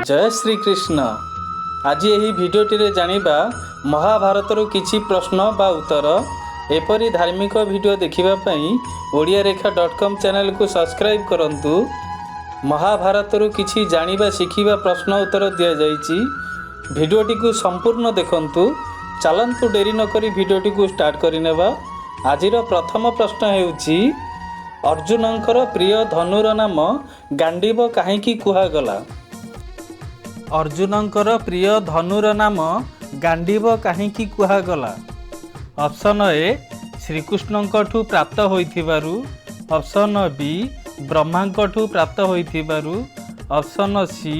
ଜୟ ଶ୍ରୀକୃଷ୍ଣ। ଆଜି ଏହି ଭିଡ଼ିଓଟିରେ ଜାଣିବା ମହାଭାରତରୁ କିଛି ପ୍ରଶ୍ନ ବା ଉତ୍ତର। ଏପରି ଧାର୍ମିକ ଭିଡ଼ିଓ ଦେଖିବା ପାଇଁ ଓଡ଼ିଆ ରେଖା.କମ୍ ଚ୍ୟାନେଲକୁ ସବସ୍କ୍ରାଇବ୍ କରନ୍ତୁ। ମହାଭାରତରୁ କିଛି ଜାଣିବା ଶିଖିବା ପ୍ରଶ୍ନ ଉତ୍ତର ଦିଆଯାଇଛି। ଭିଡ଼ିଓଟିକୁ ସମ୍ପୂର୍ଣ୍ଣ ଦେଖନ୍ତୁ। ଚାଲନ୍ତୁ, ଡେରି ନକରି ଭିଡ଼ିଓଟିକୁ ଷ୍ଟାର୍ଟ କରିନେବା। ଆଜିର ପ୍ରଥମ ପ୍ରଶ୍ନ ହେଉଛି, ଅର୍ଜୁନଙ୍କର ପ୍ରିୟ ଧନୁର ନାମ ଗାଣ୍ଡିବ କାହିଁକି କୁହାଗଲା? ଅର୍ଜୁନଙ୍କର ପ୍ରିୟ ଧନୁର ନାମ ଗାଣ୍ଡିବ କାହିଁକି କୁହାଗଲା? ଅପସନ୍ ଏ, ଶ୍ରୀକୃଷ୍ଣଙ୍କଠୁ ପ୍ରାପ୍ତ ହୋଇଥିବାରୁ। ଅପସନ୍ ବି, ବ୍ରହ୍ମାଙ୍କଠୁ ପ୍ରାପ୍ତ ହୋଇଥିବାରୁ। ଅପସନ୍ ସି,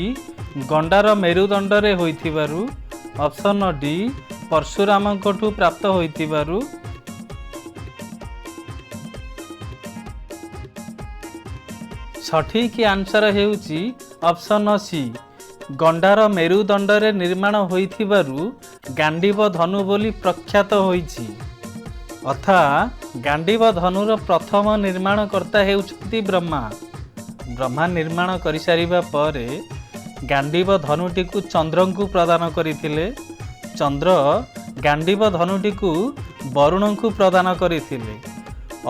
ଗଣ୍ଡାର ମେରୁଦଣ୍ଡରେ ହୋଇଥିବାରୁ। ଅପସନ୍ ଡି, ପରଶୁରାମଙ୍କଠୁ ପ୍ରାପ୍ତ ହୋଇଥିବାରୁ। ସଠିକ୍ ଆନ୍ସର ହେଉଛି ଅପସନ୍ ସି, ଗଣ୍ଡାର ମେରୁଦଣ୍ଡରେ ନିର୍ମାଣ ହୋଇଥିବାରୁ ଗାଣ୍ଡିବ ଧନୁ ବୋଲି ପ୍ରଖ୍ୟାତ ହୋଇଛି। ଅର୍ଥାତ୍ ଗାଣ୍ଡିବ ଧନୁର ପ୍ରଥମ ନିର୍ମାଣକର୍ତ୍ତା ହେଉଛନ୍ତି ବ୍ରହ୍ମା। ବ୍ରହ୍ମା ନିର୍ମାଣ କରିସାରିବା ପରେ ଗାଣ୍ଡିବ ଧନୁଟିକୁ ଚନ୍ଦ୍ରଙ୍କୁ ପ୍ରଦାନ କରିଥିଲେ। ଚନ୍ଦ୍ର ଗାଣ୍ଡିବ ଧନୁଟିକୁ ବରୁଣଙ୍କୁ ପ୍ରଦାନ କରିଥିଲେ।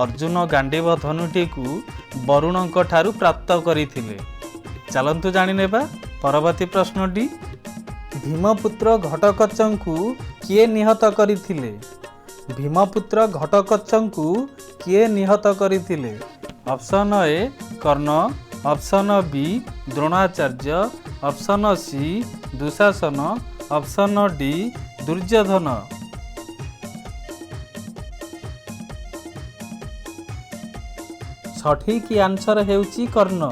ଅର୍ଜୁନ ଗାଣ୍ଡିବ ଧନୁଟିକୁ ବରୁଣଙ୍କ ଠାରୁ ପ୍ରାପ୍ତ କରିଥିଲେ। ଚାଲନ୍ତୁ ଜାଣିନେବା ପରବର୍ତ୍ତୀ ପ୍ରଶ୍ନଟି। ଭୀମପୁତ୍ର ଘଟୋତ୍କଚଙ୍କୁ କିଏ ନିହତ କରିଥିଲେ? ଭୀମପୁତ୍ର ଘଟୋତ୍କଚଙ୍କୁ କିଏ ନିହତ କରିଥିଲେ? Option A, Karna. Option B, Dronacharya. Option C, Dushasan. Option D, Duryodhana. ସଠିକ୍ ଆନ୍ସର ହେଉଛି କର୍ଣ୍ଣ।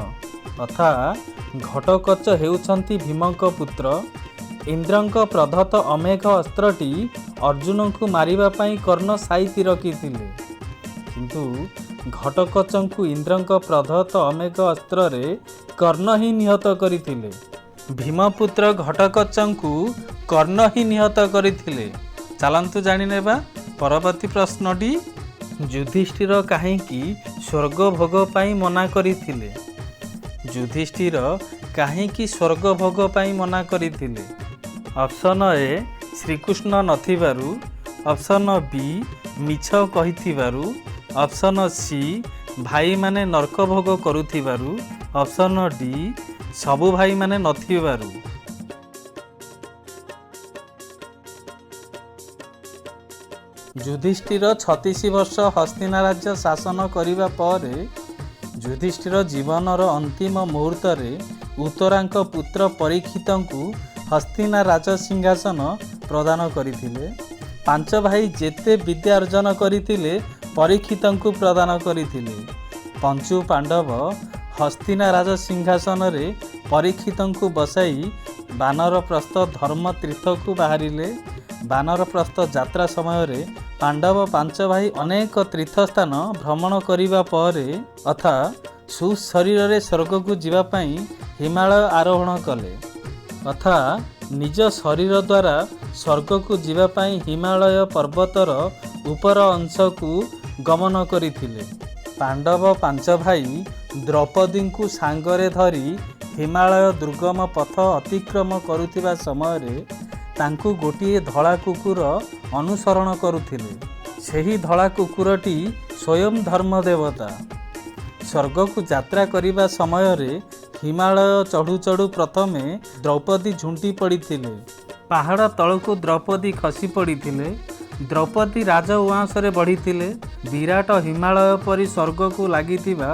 ଅର୍ଥାତ୍ ଘଟୋତ୍କଚ ହେଉଛନ୍ତି ଭୀମଙ୍କ ପୁତ୍ର। ଇନ୍ଦ୍ରଙ୍କ ପ୍ରଦତ୍ତ ଅମୋଘ ଅସ୍ତ୍ରଟି ଅର୍ଜୁନଙ୍କୁ ମାରିବା ପାଇଁ କର୍ଣ୍ଣ ସାଇତି ରଖିଥିଲେ। କିନ୍ତୁ ଘଟୋତ୍କଚଙ୍କୁ ଇନ୍ଦ୍ରଙ୍କ ପ୍ରଦତ୍ତ ଅମୋଘ ଅସ୍ତ୍ରରେ କର୍ଣ୍ଣ ହିଁ ନିହତ କରିଥିଲେ। ଭୀମପୁତ୍ର ଘଟୋତ୍କଚଙ୍କୁ କର୍ଣ୍ଣ ହିଁ ନିହତ କରିଥିଲେ। ଚାଲନ୍ତୁ ଜାଣିନେବା ପରବର୍ତ୍ତୀ ପ୍ରଶ୍ନଟି। ଯୁଧିଷ୍ଠିର କାହିଁକି ସ୍ୱର୍ଗ ଭୋଗ ପାଇଁ ମନା କରିଥିଲେ? ଯୁଧିଷ୍ଠିର କାହିଁକି ସ୍ୱର୍ଗ ଭୋଗ ପାଇଁ ମନା କରିଥିଲେ? ଅପସନ୍ ଏ, ଶ୍ରୀକୃଷ୍ଣ ନଥିବାରୁ। ଅପସନ୍ ବି, ମିଛ କହିଥିବାରୁ। ଅପସନ୍ ସି, ଭାଇମାନେ ନର୍କ ଭୋଗ କରୁଥିବାରୁ। ଅପସନ୍ ଡି, ସବୁ ଭାଇମାନେ ନଥିବାରୁ। ଯୁଧିଷ୍ଠିର 36 ବର୍ଷ ହସ୍ତିନା ରାଜ୍ୟ ଶାସନ କରିବା ପରେ ଯୁଧିଷ୍ଠିର ଜୀବନର ଅନ୍ତିମ ମୁହୂର୍ତ୍ତରେ ଉତ୍ତରାଙ୍କ ପୁତ୍ର ପରୀକ୍ଷିତଙ୍କୁ ହସ୍ତିନା ରାଜ ସିଂହାସନ ପ୍ରଦାନ କରିଥିଲେ। ପାଞ୍ଚ ଭାଇ ଯେତେ ବିଦ୍ୟା ଅର୍ଜନ କରିଥିଲେ, ପରୀକ୍ଷିତଙ୍କୁ ପ୍ରଦାନ କରିଥିଲେ। ପଞ୍ଚୁ ପାଣ୍ଡବ ହସ୍ତିନା ରାଜ ସିଂହାସନରେ ପରୀକ୍ଷିତଙ୍କୁ ବସାଇ ବାନରପ୍ରସ୍ଥ ଧର୍ମ ତୀର୍ଥକୁ ବାହାରିଲେ। ବାନରପ୍ରସ୍ଥ ଯାତ୍ରା ସମୟରେ ପାଣ୍ଡବ ପାଞ୍ଚ ଭାଇ ଅନେକ ତୀର୍ଥସ୍ଥାନ ଭ୍ରମଣ କରିବା ପରେ, ଅର୍ଥାତ୍ ସୁଶରୀରରେ ସ୍ୱର୍ଗକୁ ଯିବା ପାଇଁ ହିମାଳୟ ଆରୋହଣ କଲେ। ଅର୍ଥାତ୍ ନିଜ ଶରୀର ଦ୍ୱାରା ସ୍ୱର୍ଗକୁ ଯିବା ପାଇଁ ହିମାଳୟ ପର୍ବତର ଉପର ଅଂଶକୁ ଗମନ କରିଥିଲେ। ପାଣ୍ଡବ ପାଞ୍ଚ ଭାଇ ଦ୍ରୌପଦୀଙ୍କୁ ସାଙ୍ଗରେ ଧରି ହିମାଳୟ ଦୁର୍ଗମ ପଥ ଅତିକ୍ରମ କରୁଥିବା ସମୟରେ ତାଙ୍କୁ ଗୋଟିଏ ଧଳା କୁକୁର ଅନୁସରଣ କରୁଥିଲେ। ସେହି ଧଳା କୁକୁରଟି ସ୍ୱୟଂ ଧର୍ମ ଦେବତା। ସ୍ୱର୍ଗକୁ ଯାତ୍ରା କରିବା ସମୟରେ ହିମାଳୟ ଚଢ଼ୁ ଚଢ଼ୁ ପ୍ରଥମେ ଦ୍ରୌପଦୀ ଝୁଣ୍ଟି ପଡ଼ିଥିଲେ। ପାହାଡ଼ ତଳକୁ ଦ୍ରୌପଦୀ ଖସି ପଡ଼ିଥିଲେ। ଦ୍ରୌପଦୀ ରାଜ ଉଆସରେ ବଢ଼ିଥିଲେ। ବିରାଟ ହିମାଳୟ ପରି ସ୍ୱର୍ଗକୁ ଲାଗିଥିବା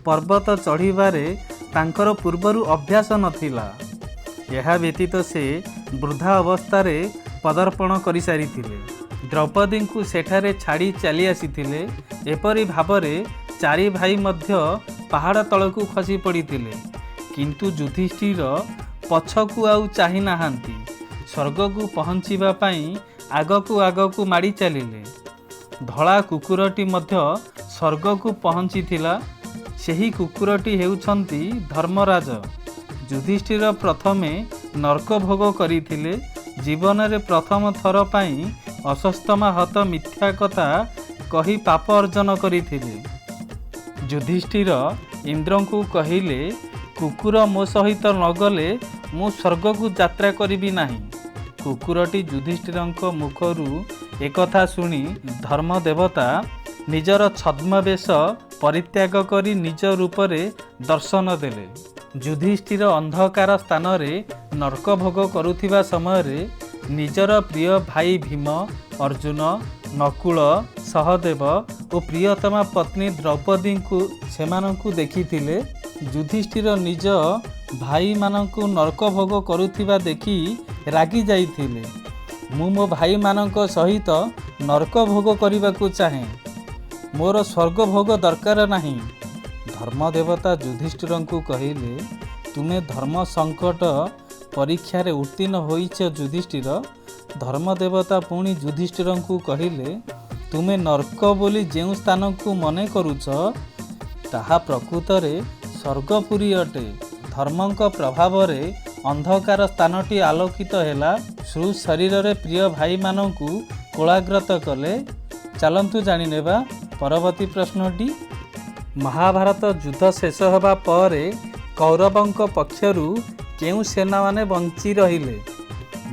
ପର୍ବତ ଚଢ଼ିବାରେ ତାଙ୍କର ପୂର୍ବରୁ ଅଭ୍ୟାସ ନଥିଲା। ଏହା ବ୍ୟତୀତ ସେ ବୃଦ୍ଧା ଅବସ୍ଥାରେ ପଦାର୍ପଣ କରିସାରିଥିଲେ। ଦ୍ରୌପଦୀଙ୍କୁ ସେଠାରେ ଛାଡ଼ି ଚାଲି ଆସିଥିଲେ। ଏପରି ଭାବରେ ଚାରି ଭାଇ ମଧ୍ୟ ପାହାଡ଼ ତଳକୁ ଖସି ପଡ଼ିଥିଲେ। କିନ୍ତୁ ଯୁଧିଷ୍ଠିର ପଛକୁ ଆଉ ଚାହିଁ ନାହାନ୍ତି। ସ୍ୱର୍ଗକୁ ପହଞ୍ଚିବା ପାଇଁ ଆଗକୁ ଆଗକୁ ମାଡ଼ି ଚାଲିଲେ। ଧଳା କୁକୁରଟି ମଧ୍ୟ ସ୍ୱର୍ଗକୁ ପହଞ୍ଚିଥିଲା। ସେହି କୁକୁରଟି ହେଉଛନ୍ତି ଧର୍ମରାଜ। ଯୁଧିଷ୍ଠିର ପ୍ରଥମେ ନର୍କ ଭୋଗ କରିଥିଲେ। ଜୀବନରେ ପ୍ରଥମ ଥର ପାଇଁ ଅଶ୍ୱତ୍ଥାମା ହତ ମିଥ୍ୟା କଥା କହି ପାପ ଅର୍ଜନ କରିଥିଲେ। ଯୁଧିଷ୍ଠିର ଇନ୍ଦ୍ରଙ୍କୁ କହିଲେ, କୁକୁର ମୋ ସହିତ ନଗଲେ ମୁଁ ସ୍ୱର୍ଗକୁ ଯାତ୍ରା କରିବି ନାହିଁ। କୁକୁରଟି ଯୁଧିଷ୍ଠିରଙ୍କ ମୁଖରୁ ଏକଥା ଶୁଣି ଧର୍ମଦେବତା ନିଜର ଛଦ୍ମବେଶ ପରିତ୍ୟାଗ କରି ନିଜ ରୂପରେ ଦର୍ଶନ ଦେଲେ। ଯୁଧିଷ୍ଠିର ଅନ୍ଧକାର ସ୍ଥାନରେ ନର୍କ ଭୋଗ କରୁଥିବା ସମୟରେ ନିଜର ପ୍ରିୟ ଭାଇ ଭୀମ, ଅର୍ଜୁନ, ନକୁଳ, ସହଦେବ ଓ ପ୍ରିୟତମା ପତ୍ନୀ ଦ୍ରୌପଦୀଙ୍କୁ ସେମାନଙ୍କୁ ଦେଖିଥିଲେ। ଯୁଧିଷ୍ଠିର ନିଜ ଭାଇମାନଙ୍କୁ ନର୍କ ଭୋଗ କରୁଥିବା ଦେଖି ରାଗି ଯାଇଥିଲେ। ମୁଁ ମୋ ଭାଇମାନଙ୍କ ସହିତ ନର୍କ ଭୋଗ କରିବାକୁ ଚାହେଁ, ମୋର ସ୍ୱର୍ଗ ଭୋଗ ଦରକାର ନାହିଁ। ଧର୍ମଦେବତା ଯୁଧିଷ୍ଠିରଙ୍କୁ କହିଲେ, ତୁମେ ଧର୍ମ ସଙ୍କଟ ପରୀକ୍ଷାରେ ଉତ୍ତୀର୍ଣ୍ଣ ହୋଇଛ ଯୁଧିଷ୍ଠିର। ଧର୍ମଦେବତା ପୁଣି ଯୁଧିଷ୍ଠିରଙ୍କୁ କହିଲେ, ତୁମେ ନର୍କ ବୋଲି ଯେଉଁ ସ୍ଥାନକୁ ମନେ କରୁଛ, ତାହା ପ୍ରକୃତରେ ସ୍ୱର୍ଗପୁରୀ ଅଟେ। ଧର୍ମଙ୍କ ପ୍ରଭାବରେ ଅନ୍ଧକାର ସ୍ଥାନଟି ଆଲୋକିତ ହେଲା। ସୁଶରୀରରେ ପ୍ରିୟ ଭାଇମାନଙ୍କୁ କୋଳାଗ୍ରତ କଲେ। ଚାଲନ୍ତୁ ଜାଣିନେବା ପରବର୍ତ୍ତୀ ପ୍ରଶ୍ନଟି। ମହାଭାରତ ଯୁଦ୍ଧ ଶେଷ ହେବା ପରେ କୌରବଙ୍କ ପକ୍ଷରୁ କେଉଁ ସେନାମାନେ ବଞ୍ଚି ରହିଲେ?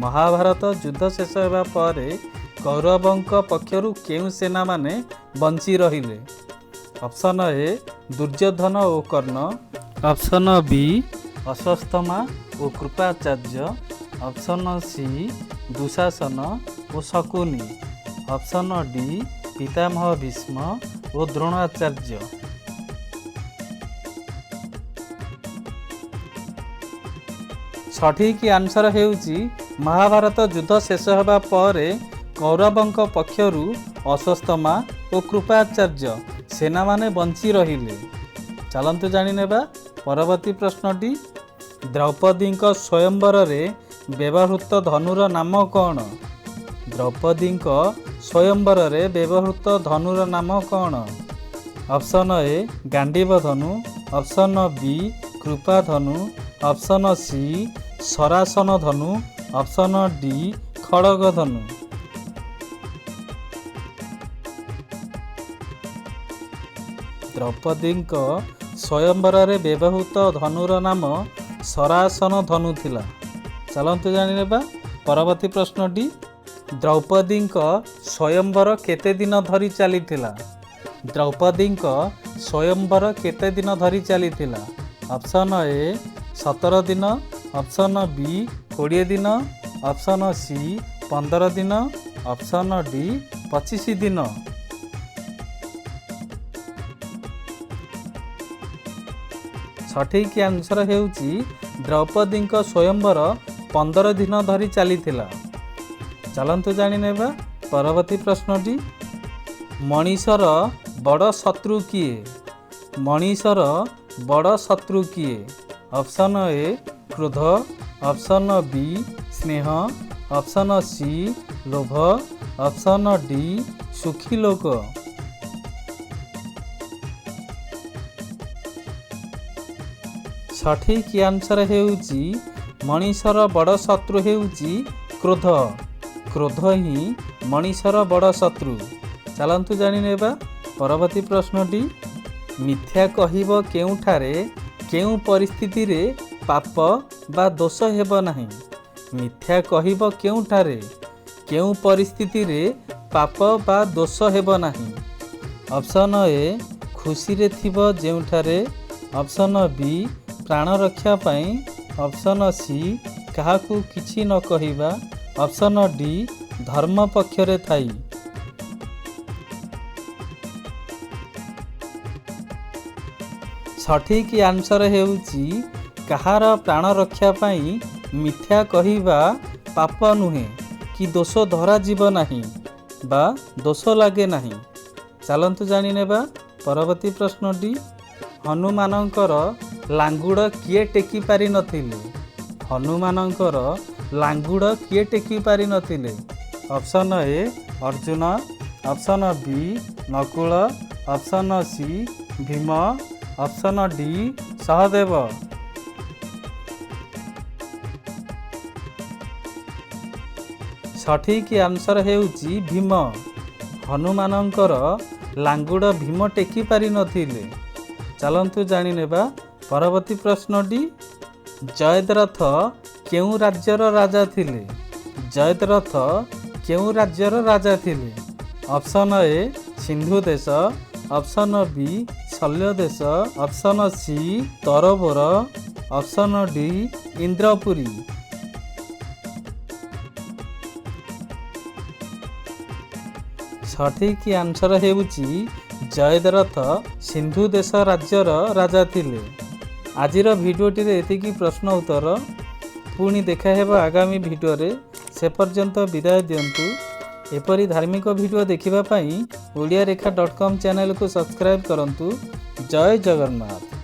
ମହାଭାରତ ଯୁଦ୍ଧ ଶେଷ ହେବା ପରେ କୌରବଙ୍କ ପକ୍ଷରୁ କେଉଁ ସେନାମାନେ ବଞ୍ଚି ରହିଲେ? ଅପସନ୍ ଏ ଦୁର୍ଯ୍ୟୋଧନ ଓ କର୍ଣ୍ଣ, ଅପସନ୍ ବି ଅଶ୍ୱତ୍ଥାମା ଓ କୃପାଚାର୍ଯ୍ୟ, ଅପସନ୍ ସି ଦୁଶାସନ ଓ ଶକୁନି, ଅପସନ୍ ଡି ପିତାମହ ଭୀଷ୍ମ ଓ ଦ୍ରୋଣାଚାର୍ଯ୍ୟ। ସଠିକ୍ ଆନ୍ସର ହେଉଛି, ମହାଭାରତ ଯୁଦ୍ଧ ଶେଷ ହେବା ପରେ କୌରବଙ୍କ ପକ୍ଷରୁ ଅଶ୍ୱତ୍ଥାମା ଓ କୃପାଚାର୍ଯ୍ୟ ସେନାମାନେ ବଞ୍ଚି ରହିଲେ। ଚାଲନ୍ତୁ ଜାଣିନେବା ପରବର୍ତ୍ତୀ ପ୍ରଶ୍ନଟି। ଦ୍ରୌପଦୀଙ୍କ ସ୍ୱୟଂବରରେ ବ୍ୟବହୃତ ଧନୁର ନାମ କ'ଣ? ଦ୍ରୌପଦୀଙ୍କ ସ୍ୱୟଂବରରେ ବ୍ୟବହୃତ ଧନୁର ନାମ କ'ଣ? Option A Gandiva Dhanu, option B Kripa Dhanu, option C ଶରାସନ Dhanu, option D ଖଡ଼ଗ ଧନୁ। ଦ୍ରୌପଦୀଙ୍କ ସ୍ୱୟଂବରରେ ବ୍ୟବହୃତ ଧନୁର ନାମ ଶରାସନ ଧନୁ ଥିଲା। ଚାଲନ୍ତୁ ଜାଣିନେବା ପରବର୍ତ୍ତୀ ପ୍ରଶ୍ନଟି। ଦ୍ରୌପଦୀଙ୍କ ସ୍ୱୟଂବର କେତେ ଦିନ ଧରି ଚାଲିଥିଲା? ଦ୍ରୌପଦୀଙ୍କ ସ୍ୱୟଂବର କେତେ ଦିନ ଧରି ଚାଲିଥିଲା? ଅପସନ୍ ଏ 17 ଦିନ, ଅପସନ୍ ବି 20 ଦିନ, ଅପସନ୍ ସି 15 ଦିନ, ଅପସନ୍ ଡି 25 ଦିନ। ସଠିକ୍ ଆନ୍ସର ହେଉଛି, ଦ୍ରୌପଦୀଙ୍କ ସ୍ୱୟଂବର 15 ଦିନ ଧରି ଚାଲିଥିଲା। ଚାଲନ୍ତୁ ଜାଣିନେବା ପରବର୍ତ୍ତୀ ପ୍ରଶ୍ନଟି। ମଣିଷର ବଡ଼ ଶତ୍ରୁ କିଏ? ମଣିଷର ବଡ଼ ଶତ୍ରୁ କିଏ? ଅପସନ୍ ଏ କ୍ରୋଧ, ଅପସନ୍ ବି ସ୍ନେହ, ଅପସନ୍ ସି ଲୋଭ, ଅପସନ୍ ଡି ସୁଖୀ ଲୋକ। ସଠିକ୍ ଆନ୍ସର ହେଉଛି, ମଣିଷର ବଡ଼ ଶତ୍ରୁ ହେଉଛି କ୍ରୋଧ। କ୍ରୋଧ ହିଁ ମଣିଷର ବଡ଼ ଶତ୍ରୁ। ଚାଲନ୍ତୁ ଜାଣିନେବା ପରବର୍ତ୍ତୀ ପ୍ରଶ୍ନଟି। ମିଥ୍ୟା କହିବ କେଉଁଠାରେ, କେଉଁ ପରିସ୍ଥିତିରେ ପାପ ବା ଦୋଷ ହେବ ନାହିଁ? ମିଥ୍ୟା କହିବ କେଉଁଠାରେ, କେଉଁ ପରିସ୍ଥିତିରେ ପାପ ବା ଦୋଷ ହେବ ନାହିଁ? ଅପସନ୍ ଏ ଖୁସିରେ ଥିବ ଯେଉଁଠାରେ, ଅପସନ୍ ବି ପ୍ରାଣ ରକ୍ଷା ପାଇଁ, ଅପସନ୍ ସି କାହାକୁ କିଛି ନ କହିବା, ଅପସନ୍ ଡି ଧର୍ମ ପକ୍ଷରେ ଥାଇ। ସଠିକ୍ ଆନ୍ସର ହେଉଛି, କାହାର ପ୍ରାଣ ରକ୍ଷା ପାଇଁ ମିଥ୍ୟା କହିବା ପାପ ନୁହେଁ କି ଦୋଷ ଧରାଯିବ ନାହିଁ ବା ଦୋଷ ଲାଗେ ନାହିଁ। ଚାଲନ୍ତୁ ଜାଣିନେବା ପରବର୍ତ୍ତୀ ପ୍ରଶ୍ନଟି। ହନୁମାନଙ୍କର ଲାଙ୍ଗୁଡ଼ କିଏ ଟେକି ପାରିନଥିଲେ? ହନୁମାନଙ୍କର ଲାଙ୍ଗୁଡ଼ କିଏ ଟେକି ପାରିନଥିଲେ? Option A Arjun, option B Nakul, option C Bhima, option D Sahadev. ସଠିକ୍ ଆନ୍ସର ହେଉଛି ଭୀମ। ହନୁମାନଙ୍କର ଲାଙ୍ଗୁଡ଼ ଭୀମ ଟେକି ପାରିନଥିଲେ। ଚାଲନ୍ତୁ ଜାଣିନେବା ପରବର୍ତ୍ତୀ ପ୍ରଶ୍ନଟି, ଜୟଦ୍ରଥ କେଉଁ ରାଜ୍ୟର ରାଜା ଥିଲେ? ଜୟଦ୍ରଥ କେଉଁ ରାଜ୍ୟର ରାଜା ଥିଲେ? ଅପସନ୍ ଏ ସିନ୍ଧୁ ଦେଶ, ଅପସନ୍ ବି ଶଲ୍ୟ ଦେଶ, ଅପସନ୍ ସି ତରବର, ଅପସନ୍ ଡି ଇନ୍ଦ୍ରପୁରୀ। ସଠିକ୍ ଆନ୍ସର ହେଉଛି ଜୟଦ୍ରଥ ସିନ୍ଧୁ ଦେଶ ରାଜ୍ୟର ରାଜା ଥିଲେ। ଆଜିର ଭିଡ଼ିଓଟିରେ ଏତିକି ପ୍ରଶ୍ନ ଉତ୍ତର। ପୁଣି ଦେଖାହେବ ଆଗାମୀ ଭିଡ଼ିଓରେ, ସେ ପର୍ଯ୍ୟନ୍ତ ବିଦାୟ ଦିଅନ୍ତୁ। ଏପରି ଧାର୍ମିକ ଭିଡ଼ିଓ ଦେଖିବା ପାଇଁ ଓଡ଼ିଆ ରେଖା .କମ୍ ଚ୍ୟାନେଲକୁ ସବସ୍କ୍ରାଇବ୍ କରନ୍ତୁ। ଜୟ ଜଗନ୍ନାଥ।